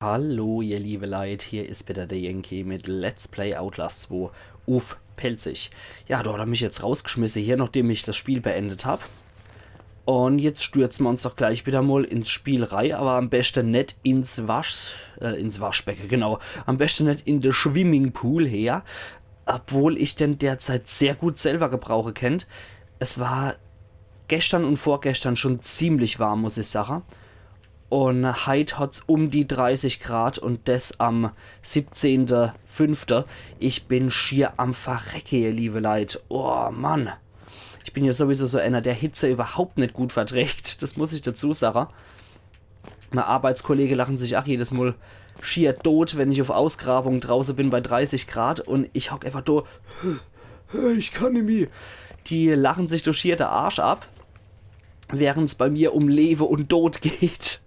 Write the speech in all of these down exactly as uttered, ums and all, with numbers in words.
Hallo, ihr liebe Leit, hier is wieder der Yankee mit Let's Play Outlast zwei uff Pälzisch. Ja, do hat er mich jetzt rausgeschmisse hier, nachdem ich das Spiel beendet hab. Und jetzt stürze mer uns doch gleich wieder mal ins Spiel rei, aber am beste net ins Wasch-, äh, ins Waschbecke, genau. Am beste net in de Swimmingpool her, obwohl ich den derzeit sehr gut selber gebrauche kennt. Es war gestern und vorgestern schon ziemlich warm, muss ich sache. Und heit hat's um die dreißig Grad und des am siebzehnte fünfte. Ich bin schier am Verrecke, ihr liebe Leit. Oh Mann. Ich bin ja sowieso so einer, der Hitze überhaupt net gut verträgt. Das muss ich dazu sache. Mei Arbeitskollege lachen sich ach jedes Mal schier tot, wenn ich auf Ausgrabung drauße bin bei dreißig Grad und ich hock einfach do. Ich kann nimmi. Die lachen sich do schier de Arsch ab, während's bei mir um Lewe und Tod geht.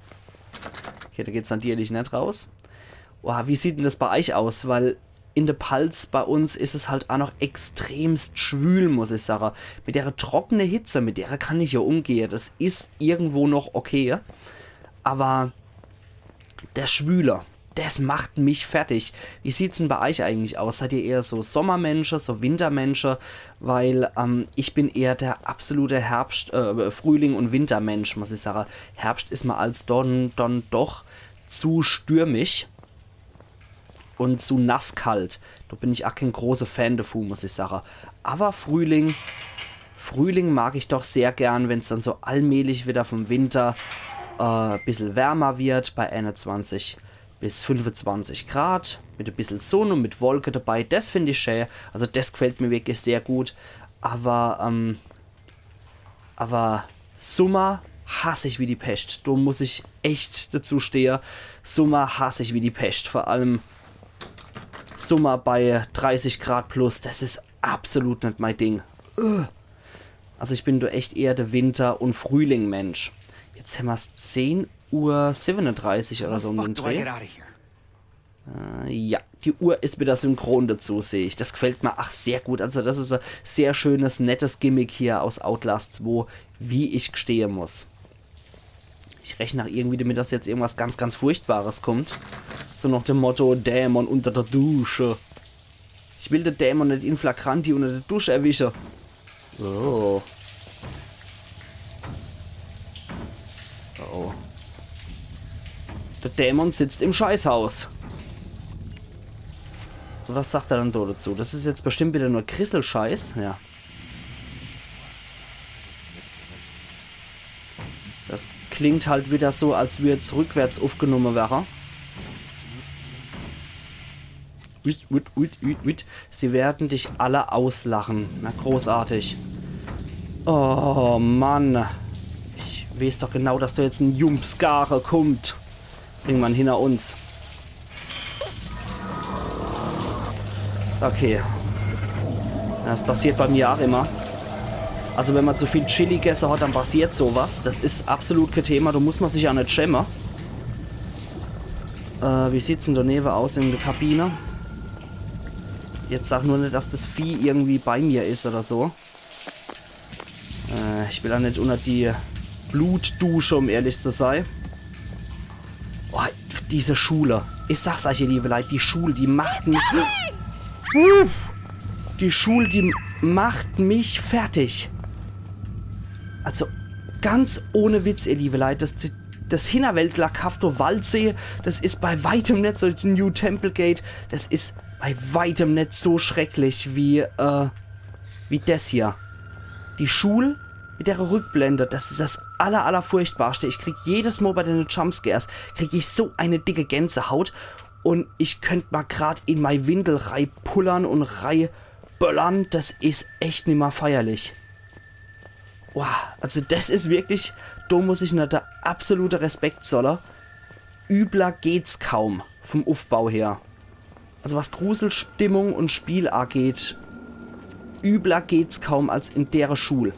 Okay, da geht's natürlich net raus. Boah, wie sieht denn das bei euch aus? Weil in de Palz bei uns is es halt ach noch extremst schwül, muss ich sache. Mit dere trockene Hitze, mit dere kann ich ja umgehe. Das is irgendwo noch okay. Aber der Schwüle, das macht mich fertig. Wie sieht's denn bei euch eigentlich aus? Seid ihr eher so Sommermensche, so Wintermensche? Weil, ähm, ich bin eher der absolute Herbst-, äh, Frühling- und Wintermensch, muss ich sache. Herbst is mer als dann, dann doch zu stürmisch und zu nasskalt. Do bin ich ach kein großer Fan davon, muss ich sache. Aber Frühling, Frühling mag ich doch sehr gern, wenn's dann so allmählich wieder vom Winter, äh, bissel wärmer wird, bei einundzwanzig bis fünfundzwanzig Grad, mit e bissel Sonne und mit Wolke dabei. Das find ich schä. Also das gefällt mir wirklich sehr gut. Aber, ähm, aber Summer hass ich wie die Pescht. Do muss ich echt dazu stehe. Summer hass ich wie die Pescht. Vor allem Summer bei dreißig Grad plus. Das is absolut net mei Ding. Ugh. Also ich bin do echt eher de Winter- und Frühling-Mensch. Jetzt hämmer's zehn Uhr siebenunddreißig oder so um den Dreh. Äh, ja, die Uhr is wieder synchron dazu, seh ich. Das gefällt mir ach sehr gut. Also das is e sehr schönes, nettes Gimmick hier aus Outlast zwei, wie ich gstehe muss. Ich rechne ach irgendwie damit, dass jetzt irgendwas ganz, ganz Furchtbares kommt. So nach dem Motto, Dämon unter der Dusche. Ich will de Dämon net in flagranti unter der Dusche erwische. Oh. Oh oh. Der Dämon sitzt im Scheißhaus. Was sagt er dann do dazu? Das is jetzt bestimmt wieder nur Krisselscheiß. Ja. Das klingt halt wieder so, als würd's rückwärts aufgenommen wäre. Uit, uit, uit, uit, uit. Sie werden dich alle auslachen. Na, großartig. Oh Mann. Ich weiß doch genau, dass do jetzt en Jumpscare kommt. Irgendwann hinter uns. Okay. Ja, das passiert bei mir auch immer. Also wenn man zu viel Chili gegessen hat, dann passiert sowas. Das is absolut kein Thema, da muss man sich ja net schämen. Äh, wie sieht's denn daneben aus in der Kabine? Jetzt sag nur net, dass das Vieh irgendwie bei mir is oder so. Äh, ich will auch net unter die Blutdusche, um ehrlich zu sein. Oh, diese Schule. Ich sag's euch, ihr liebe Leute, die Schule, die macht mich... Uff. Die Schule, die macht mich fertig. Also, ganz ohne Witz, ihr liebe Leute, das, das Hinterwäldler Kafto Waldsee, das is bei weitem net so, New Temple Gate, das is bei weitem net so schrecklich wie, äh, wie des hier. Die Schul mit der Rückblende, das is das aller, aller furchtbarste. Ich krieg jedes Mal bei den Jumpscares, krieg ich so eine dicke Gänsehaut und ich könnt mal grad in mei Windel reipullern und reiböllern. Das is echt nimmer feierlich. Wow, also das is wirklich, do muss ich nur der absolute Respekt zolle. Übler geht's kaum vom Uffbau her. Also was Gruselstimmung und Spiel ageht, übler geht's kaum als in dere Schul.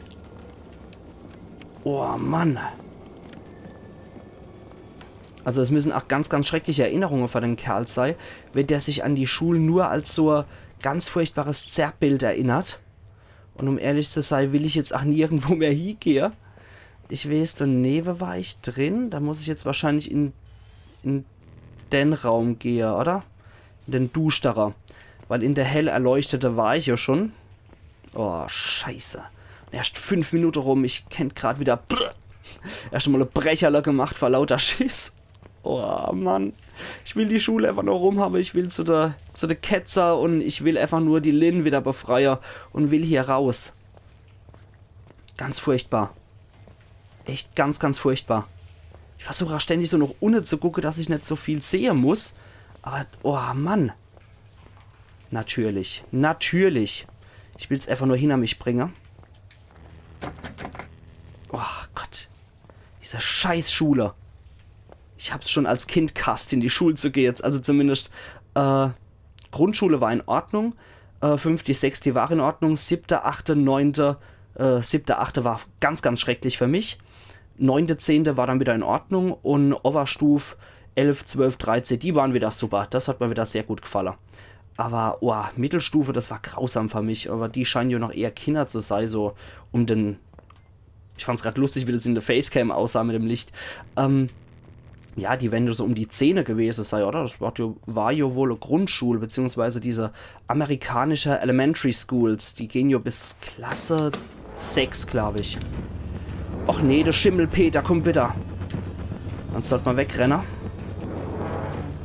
Oh Mann. Also es müssen auch ganz, ganz schreckliche Erinnerungen für den Kerl sei, wenn der sich an die Schul nur als so ganz furchtbares Zerrbild erinnert. Und um ehrlich zu sein, will ich jetzt auch nirgendwo mehr hiegehe. Ich weiß, daneben war ich drin. Da muss ich jetzt wahrscheinlich in, in den Raum gehe, oder? In den duschtere. Weil in der hell erleuchtete war ich ja schon. Oh, scheiße. Erscht fünf Minute rum, ich kennt grad wieder, brr, erscht mal e Brecherle gemacht vor lauter Schiss. Oh, Mann. Ich will die Schul einfach nur rum habe, ich will zu der, zu der Ketzer und ich will einfach nur die Lynn wieder befreie und will hier raus. Ganz furchtbar. Echt ganz, ganz furchtbar. Ich versuch auch ständig so noch unne zu gucke, dass ich net so viel sehe muss. Aber, oh Mann. Natürlich. Natürlich. Ich will's einfach nur hinter mich bringe. Oh Gott. Diese Scheißschule. Ich hab's schon als Kind gehasst, in die Schul zu gehe. Also zumindest, äh, Grundschule war in Ordnung. Äh, fünfte, sechste war in Ordnung. Siebte, achte, neunte, äh, siebte, achte war ganz, ganz schrecklich für mich. Neunte, zehnte war dann wieder in Ordnung. Und Oberstuf, elf, zwölf, dreizehn, die waren wieder super. Das hat mir wieder sehr gut gefalle. Aber, oh, Mittelstufe, das war grausam für mich. Aber die scheinen ja noch eher Kinder zu sei, so um den Ich fand's grad lustig, wie das in der Facecam aussah mit dem Licht. Ähm, ja, die wern so um die zehne gewese sei, oder? Das war jo, war jo wohl e Grundschul, beziehungsweise diese amerikanische Elementary Schools, die gehn jo bis Klasse sechs, glaub ich. Och nee, der Schimmelpeter, komm bitte. Dann sollt ma wegrenne.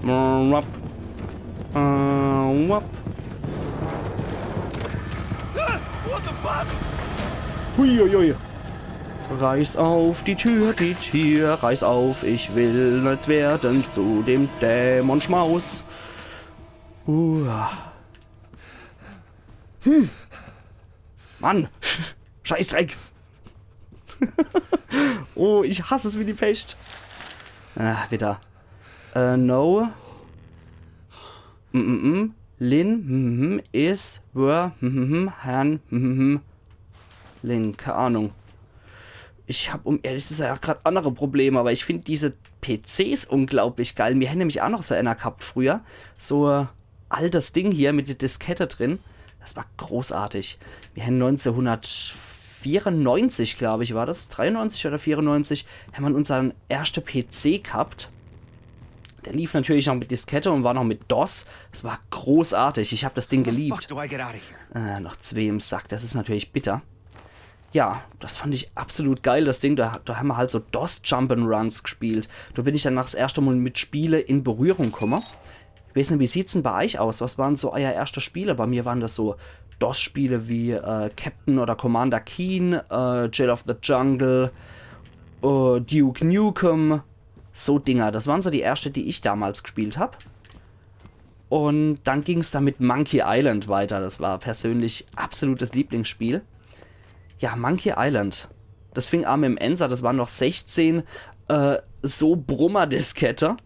Äh, wap. Äh, wap. Huiuiui. Reiß auf die Tür, die Tür, reiß auf, ich will net werden zu dem Dämon Schmaus. Uh. Hm. Mann. Scheißdreck. Oh, ich hass es wie die Pescht. Ah, wieder. Äh, no. Mm, mm, mm. Lynn, mm, mm, is, were, mm, mm, mm, han, mm, mm, mm. Lynn, keine Ahnung. Ich hab, um ehrlich zu sein, auch grad andere Probleme, aber ich find diese P Cs unglaublich geil. Mir hän nämlich auch noch so einer gehabt früher. So, äh, altes Ding hier mit der Diskette drin. Das war großartig. Mir hän neunzehnhundertvierundneunzig, glaub ich, war das, dreiundneunzig oder vierundneunzig, hän ma unsern erschte P C gehabt. Der lief natürlich noch mit Diskette und war noch mit dos. Es war großartig. Ich hab das Ding geliebt. Fuck do I get out of here? Äh, noch zwee im Sack. Das ist natürlich bitter. Ja, das fand ich absolut geil, das Ding. Da, da hän ma halt so dos Jump'n'Runs gespielt. Da bin ich dann das erschte Mal mit Spiele in Berührung gekommen. Ich weiß nicht, wie sieht's denn bei euch aus? Was waren so euer erste Spiele? Bei mir waren das so dos-Spiele wie, äh, Captain oder Commander Keen, äh, Jail of the Jungle, äh, Duke Nukem. So Dinger. Das waren so die erste, die ich damals gespielt hab. Und dann ging's dann mit Monkey Island weiter. Das war persönlich absolutes Lieblingsspiel. Ja, Monkey Island. Das fing an mit dem Einser, das waren noch sechzehn, äh, so Brummer-Diskette,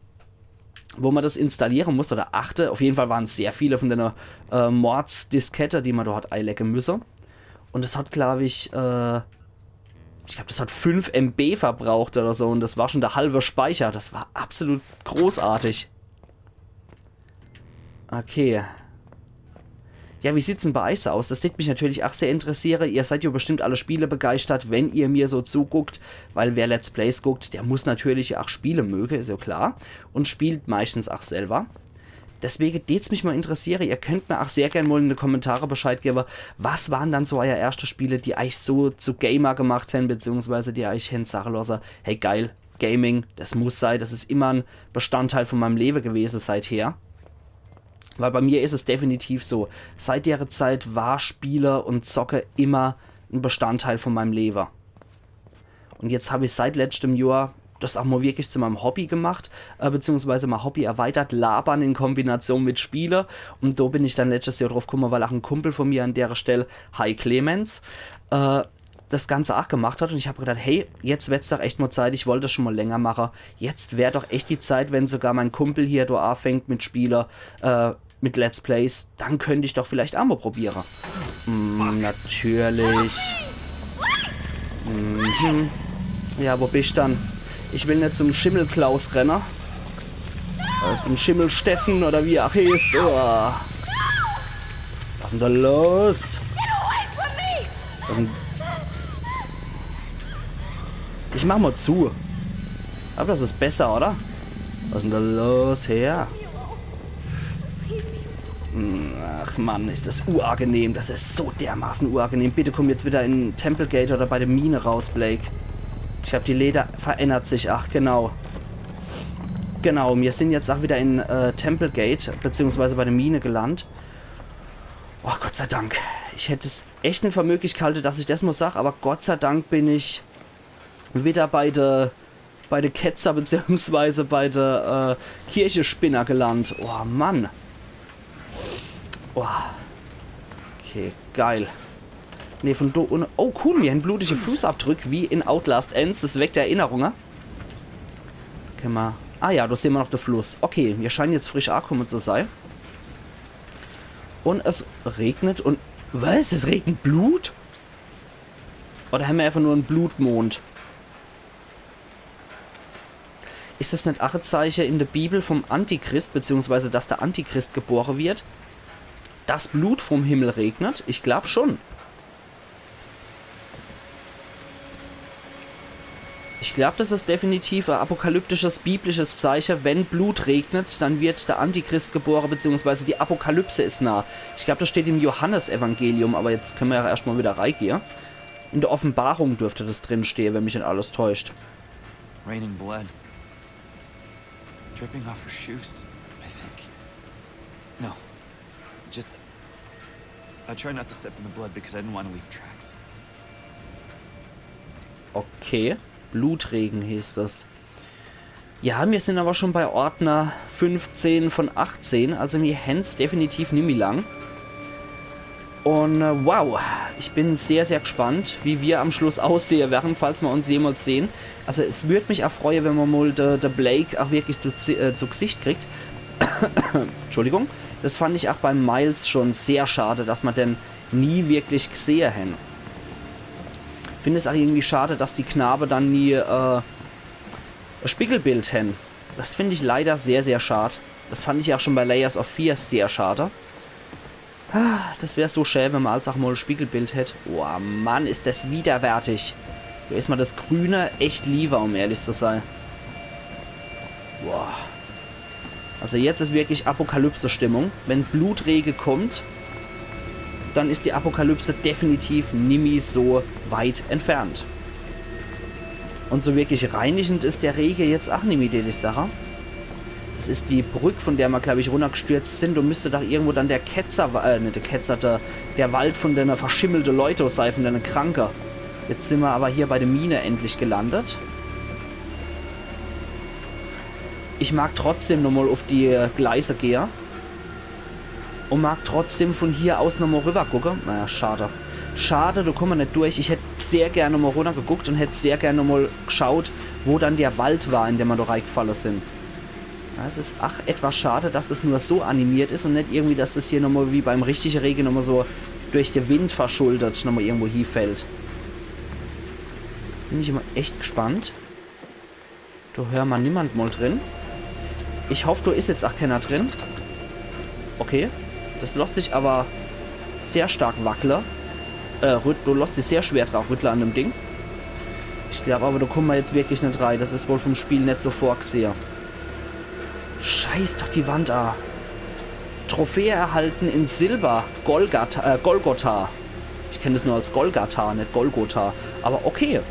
wo ma das installiere musst, oder achte. Auf jeden Fall waren sehr viele von dene, äh, Mords-Diskette, die ma dort eilecke müsse. Und es hat, glaub ich, äh, ich glaub, das hat fünf M B verbraucht oder so und das war schon der halbe Speicher. Das war absolut großartig. Okay. Ja, wie sieht's denn bei euch so aus? Das tät mich natürlich auch sehr interessiere. Ihr seid ja bestimmt alle Spiele begeistert, wenn ihr mir so zuguckt, weil wer Let's Plays guckt, der muss natürlich auch Spiele möge, ist ja klar. Und spielt meistens auch selber. Deswege tät's mich mal interessiere, ihr könnt mir auch sehr gern mal in die Kommentare Bescheid gebe, was waren dann so euer erste Spiele, die euch so zu Gamer gemacht hän, beziehungsweise die euch hän sage losse, hey geil, Gaming, das muss sei, das ist immer ein Bestandteil von meinem Lebe gewese seither. Weil bei mir ist es definitiv so, seit dere Zeit war Spiele und Zocke immer ein Bestandteil von meinem Lebe. Und jetzt hab ich seit letztem Jahr das auch mal wirklich zu meinem Hobby gemacht, äh, beziehungsweise mein Hobby erweitert, Labern in Kombination mit Spiele. Und da bin ich dann letztes Jahr drauf gekommen, weil auch ein Kumpel von mir an der Stelle, hi Clemens, äh, das Ganze auch gemacht hat. Und ich hab gedacht, hey, jetzt wär's doch echt mal Zeit, ich wollte das schon mal länger machen. Jetzt wär doch echt die Zeit, wenn sogar mein Kumpel hier da anfängt mit Spiele, äh, mit Let's Plays, dann könnt ich doch vielleicht auch mal probiere. Mm, natürlich. Mhm. Ja, wo bist dann? Ich will net zum Schimmelklaus renne. Äh, zum Schimmelsteffen oder wie er auch heißt. Oh. Was ist denn da los? Was denn? Ich mach mal zu. Aber das ist besser, oder? Was is denn do los, Herr? Ach Mann, is das uangenehm. Das is so dermaßen uangenehm. Bitte komm jetzt wieder in Temple Gate oder bei de Mine raus, Blake. Ich glaab, die Leeder verändert sich. Ach, genau. Genau, mir sin jetzt auch wieder in äh, Temple Gate, beziehungsweise bei de Mine gelandet. Oh, Gott sei Dank. Ich hätt's echt net für möglich gehalte, dass ich das mol sag, aber Gott sei Dank bin ich wieder bei de, bei de Ketzer beziehungsweise bei de äh, Kirchespinner gelandet. Oh Mann. Oh. Okay, geil. Nee, von do unne. Oh, cool, mir hen blutige Fußabdrück wie in Outlast eens. Das weckt Erinnerunge. Kenne mer. Ah ja, do sehn mer noch de Fluss. Okay, mir scheinen jetzt frisch akomme zu sei. Und es regnet und. Was? Es regnet Blut? Oder hen mer einfach nur en Blutmond? Is das net ach e Zeiche in de Bibel vom Antichrist, beziehungsweise dass de Antichrist gebore wird? Dass Blut vom Himmel regnet? Ich glaab schon. Ich glaab, das is definitiv e apokalyptisches, biblisches Zeiche. Wenn Blut regnet, dann wird de Antichrist gebore, beziehungsweise die Apokalypse is nah. Ich glaab, das steht im Johannesevangelium, aber jetzt kenne mer ja erscht mol wieder reigehe. In de Offenbarung dürft das drinstehe, wenn mich net alles täuscht. Raining blood. Dripping off her shoes, I think. No. Just. I try not to step in the blood because I didn't want to leave tracks. Okay, Blutregen hieß das. Ja, mir sin aber schon bei Ordner fünfzehn von achtzehn, also mir hen's definitiv nimmi lang. Und äh, wow, ich bin sehr, sehr gespannt, wie mir am Schluss aussehe werre, falls mer uns jemals sehn. Also es würd mich auch freue, wenn mer mol de, de Blake auch wirklich zu, Gsi- äh, zu Gesicht kriegt. Entschuldigung. Das fand ich auch bei Miles schon sehr schade, dass mer den nie wirklich gesehe hen. Find es auch irgendwie schade, dass die Knabe dann nie äh, e Spiegelbild hen. Das find ich leider sehr, sehr schad. Das fand ich auch schon bei Layers of Fear sehr schade. Ah, das wär so schä, wenn mer als auch mol e Spiegelbild hätt. Boah, Mann, is das widerwärtig. Do is mer das Grüne echt lieber, um ehrlich zu sei. Boah. Also jetzt is wirklich Apokalypse-Stimmung. Wenn Blutrege kommt, dann is die Apokalypse definitiv nimmi so weit entfernt. Und so wirklich reinigend is der Rege jetzt auch nimmi, deet ich sache. Das is die Brück, von der mer, glaub ich, runnergestürzt sin. Do müsst doch irgendwo dann der Ketzer, wa- äh, net der Ketzer, der, der Wald von dene verschimmelte Leute sei, von dene Kranke. Jetzt sin mer aber hier bei de Mine endlich gelandet. Ich mag trotzdem nochmol uff die Gleise gehe. Und mag trotzdem von hier aus nochmol rübergucke. Naja, schade. Schade, do komme mer net durch. Ich hätt sehr gern nochmol runnergeguckt und hätt sehr gern nochmol geschaut, wo dann der Wald war, in dem mer do reigefalle sin. Ja, es is ach etwas schade, dass das nur so animiert is und net irgendwie, dass das hier nochmol wie beim richtige Rege nochmol so durch de Wind verschuldet nochmol irgendwo hiefällt. Jetzt bin ich immer echt gespannt. Do hör mer niemand mol drin. Ich hoff, do is jetzt ach kenner drin. Okay. Das losst sich aber sehr stark wackle. Äh, rüt- do losst sich sehr schwer dra rüttle an dem Ding. Ich glaub aber, do komme mer jetzt wirklich net rei. Das is wohl vom Spiel net so vorgesehe. Scheiß doch die Wand a. Trophäe erhalten in Silber. Golgatha, äh, Golgotha. Ich kenn das nur als Golgatha, net Golgotha. Aber okay.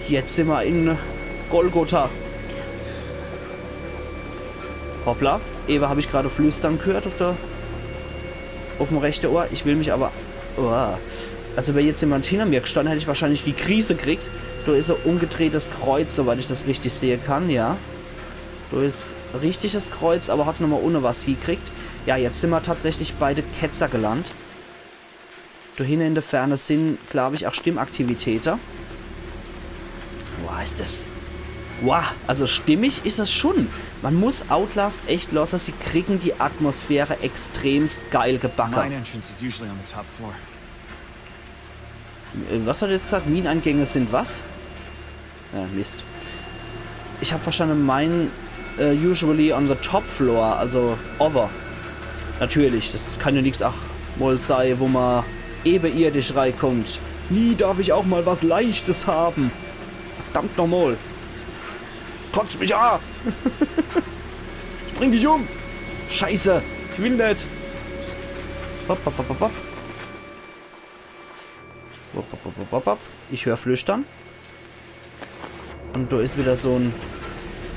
Jetzt sin mer in Golgotha. Hoppla. Ewe hab ich grad Flüstern gehört uff der, uffm rechte Ohr. Ich will mich aber... Oh. Also wär jetzt jemand hinner mir gestanne, hätt ich wahrscheinlich die Krise gekriegt. Do is e umgedrehtes Kreuz, soweit ich das richtig sehe kann, ja. Do is richtiges Kreuz, aber hat nochmol unne was hiekriegt. Ja, jetzt sin mer tatsächlich bei de Ketzer gelandet. Do hinne in der Ferne sin, glaub ich, auch Stimmaktivitäte. Boah, is das... Boah, also stimmig is das schon. Man muss Outlast echt losse, sie kriegen die Atmosphäre extremst geil gebacke. Mine entrance is usually on the top floor. Äh, was hat er jetzt gesagt? Mineneingänge sind was? Ja, Mist. Ich hab verstanden, mine äh, usually on the top floor, also owwe. Natürlich, das kann ja nix ach mol sei, wo mer ebeirdisch reikommt. Nie darf ich auch mal was Leichtes haben. Verdammt nochmol. Kotzt mich a! Ich bring dich um! Scheiße! Ich will net! Hopp, hopp, hopp, hopp, hopp. Hopp, hopp, hopp, hopp, hopp, hopp. Ich hör Flüstern. Und do is wieder so en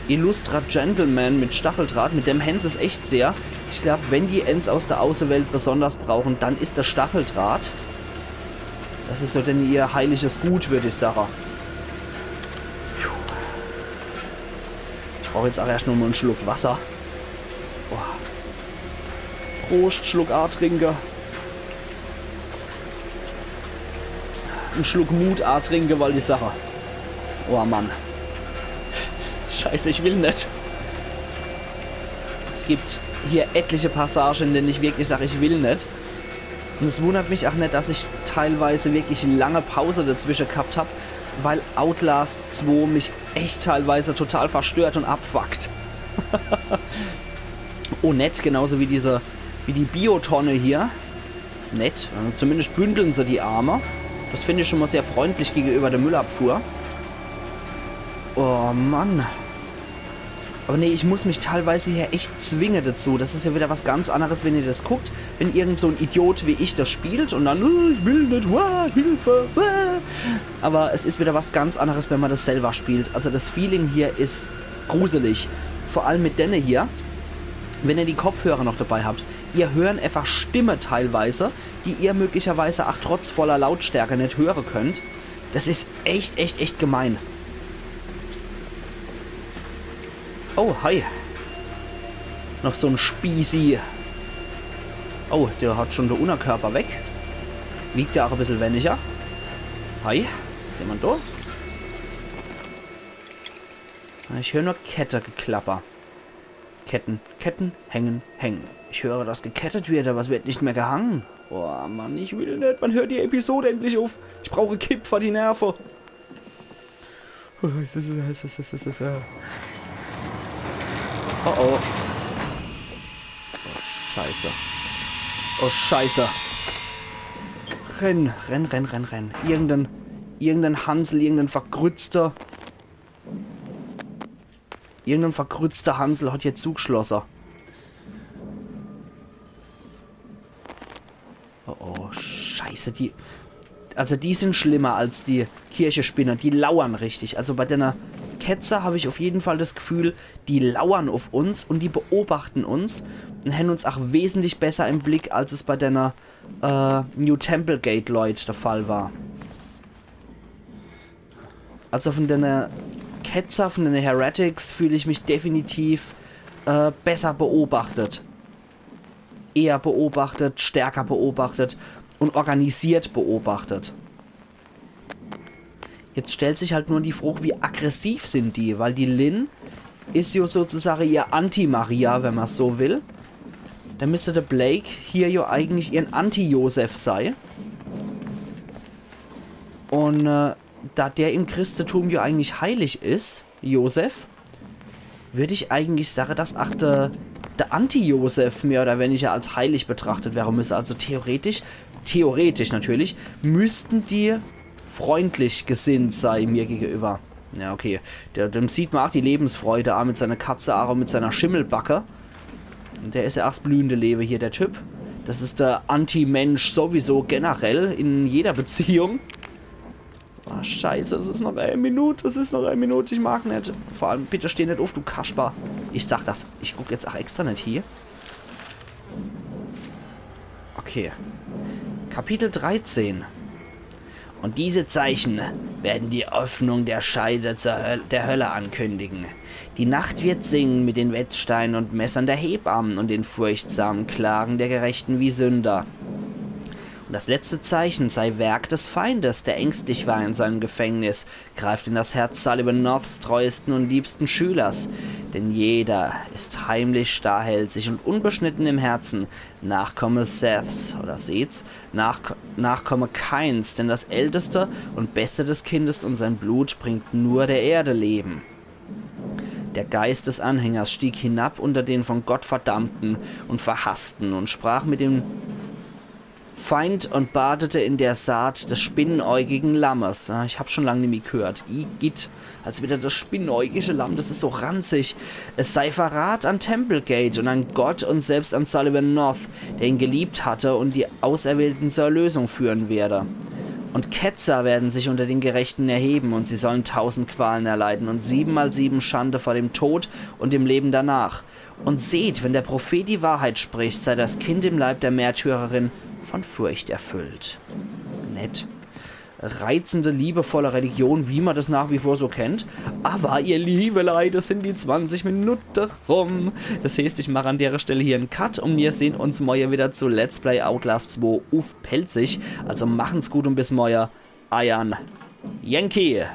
illustrer Gentleman mit Stacheldraht, mit dem hän se's echt sehr. Ich glaub, wenn die ens aus der Außewelt besonders brauchen, dann is der Stacheldraht. Das is so denn ihr heiliges Gut, würd ich sage. Ich brauch jetzt auch erscht noch mal en Schluck Wasser. Boah. Prost, Schluck A trinke. En Schluck Mut A trinke, weil ich sage. Oh Mann. Scheiße, ich will net. Es gibt hier etliche Passagen, in denen ich wirklich sag, ich will net. Und es wundert mich auch net, dass ich teilweise wirklich lange Pause dazwischen gehabt hab, weil Outlast zwei mich echt teilweise total verstört und abfuckt. Oh, nett, genauso wie diese, wie die Biotonne hier. Nett, also zumindest bündeln sie die Arme. Das finde ich schon mal sehr freundlich gegenüber der Müllabfuhr. Oh Mann. Aber nee, ich muss mich teilweise hier echt zwinge dazu. Das is ja wieder was ganz anderes, wenn ihr das guckt. Wenn irgend so en Idiot wie ich das spielt und dann, „Oh, ich will net, wah, Hilfe, wah.“ Aber es is wieder was ganz anderes, wenn man das selber spielt. Also das Feeling hier is gruselig. Vor allem mit denne hier. Wenn ihr die Kopfhörer noch dabei habt, ihr hören einfach Stimme teilweise, die ihr möglicherweise auch trotz voller Lautstärke net höre könnt. Das is echt, echt, echt gemein. Oh, hi. Noch so en Spießi. Oh, der hat schon de Unnerkörper weg. Wiegt ja auch e bissel weniger. Hi. Is jemand do? Ich hör nur Kettegeklapper. Ketten, Ketten, hängen, hängen. Ich höre, dass gekettet wird, aber es wird nicht mehr gehangen. Oh Mann, ich will net. Wann hört die Episode endlich auf? Ich brauche Kipp für die Nerve. Oh, es ist, es ist, es ist, es ist, äh. Oh oh. Oh, Scheiße. Oh, Scheiße. Renn, renn, renn, renn, renn. Irgendein, irgendein Hansel, irgendein vergrützter. Irgendein vergrützter Hansel hat hier zugeschlosse. Oh, oh, Scheiße, die... Also die sind schlimmer als die Kirchespinner, die lauern richtig. Also bei denne Ketzer hab ich auf jeden Fall das Gefühl, die lauern auf uns und die beobachten uns und haben uns auch wesentlich besser im Blick, als es bei denne, äh, New Temple Gate Leut der Fall war. Also von denne Ketzer, von denne Heretics fühl ich mich definitiv, äh, besser beobachtet. Eher beobachtet, stärker beobachtet und organisiert beobachtet. Jetzt stellt sich halt nur die Frage, wie aggressiv sind die, weil die Lynn is jo sozusagen ihr Anti-Maria, wenn man's so will. Dann müsste der Blake hier jo eigentlich ihren Anti-Josef sei. Und, äh, da der im Christentum jo eigentlich heilig is, Josef, würd ich eigentlich sage, dass ach der, der Anti-Josef mehr oder weniger als heilig betrachtet wäre müsse. Also theoretisch, theoretisch natürlich, müssten die freundlich gesinnt sei mir gegenüber. Ja, okay. Der, dem sieht man ach die Lebensfreude an mit seiner Katze, ach mit seiner Schimmelbacke. Der is ja ach 's blühende Lewe hier, der Typ. Das is der Anti-Mensch sowieso generell in jeder Beziehung. Oh, Scheiße, es is noch eine Minute, es is noch eine Minute, ich mag net. Vor allem, bitte steh net auf, du Kasper. Ich sag das, ich guck jetzt ach extra net hier. Okay. Kapitel dreizehn. Und diese Zeichen werden die Öffnung der Scheide zur Höl-, der Hölle ankündigen. Die Nacht wird singen mit den Wetzsteinen und Messern der Hebammen und den furchtsamen Klagen der Gerechten wie Sünder. Und das letzte Zeichen sei Werk des Feindes, der ängstlich war in seinem Gefängnis, greift in das Herz Sullivan Norths treuesten und liebsten Schülers. Denn jeder ist heimlich, starrhälsig und unbeschnitten im Herzen, Nachkomme Seths oder Seths, Nach-, Nachkomme Kains, denn das älteste und beste des Kindes und sein Blut bringt nur der Erde Leben. Der Geist des Anhängers stieg hinab unter den von Gott verdammten und verhassten und sprach mit dem, Feind und badete in der Saat des spinnenäugigen Lammes. Ja, ich hab's schon lang nimmi gehört. Igitt, als wieder das spinnenäugige Lamm, das is so ranzig. Es sei Verrat an Templegate und an Gott und selbst an Sullivan North, der ihn geliebt hatte und die Auserwählten zur Erlösung führen werde. Und Ketzer werden sich unter den Gerechten erheben und sie sollen tausend Qualen erleiden und siebenmal sieben Schande vor dem Tod und dem Leben danach. Und seht, wenn der Prophet die Wahrheit spricht, sei das Kind im Leib der Märtyrerin von Furcht erfüllt. Nett. Reizende, liebevolle Religion, wie man das nach wie vor so kennt. Aber ihr liebe Leute, sind die zwanzig Minuten rum. Das heißt, ich mache an der Stelle hier einen Cut und wir sehen uns morgen wieder zu Let's Play Outlast zwei uff Pälzisch. Also machen's gut und bis morgen. Eiern Yankee.